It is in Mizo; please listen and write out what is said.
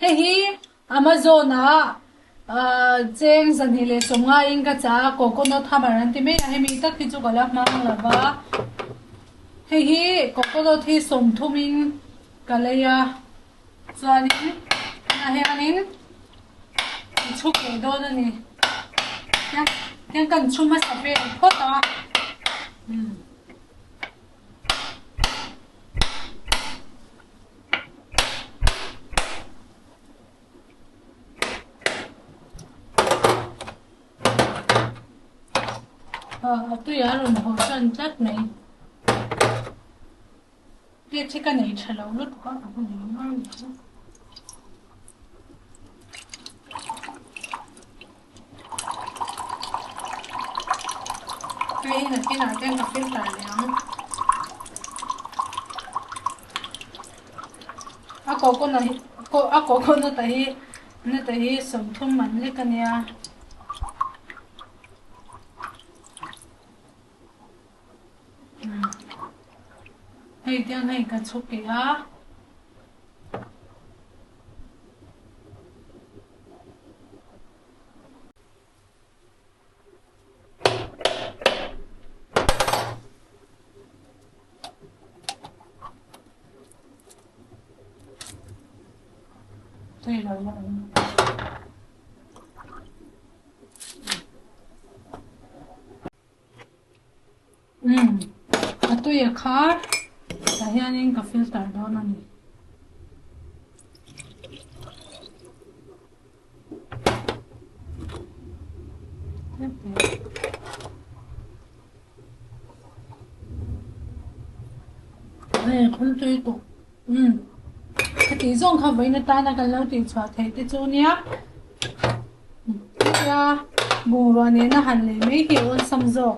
Hei hi Amazon ah cheng 250 in ka chah a, coconut hammer an ti mai a, hemi tak hi chu ka la hmang lo va. Hei hi coconut hi 30 in ka lei a, chuanin tunah hianin chhuk leh dawn a ni. Tiang kan chhu hmasa vel phawt a. A tui a rawn haw tan tlat mai. Plate hi ka nei tha lo lutuk a, ka hmu nei nual mai. Hei hi nakinah te ka filter leh ang. A coconut hi a coconut a hi nut a hi 30 man lek a nia. Hei tiang hei ka chhuk leh a. Umm a tui a kha tah hianin ka filter dawn a ni. Hei khum tui tawh umm heti zawng kha vawiin atana kan lo tihchhuah theih te chu nia hetia bungrua nena han lei mai hi a awlsam zawk.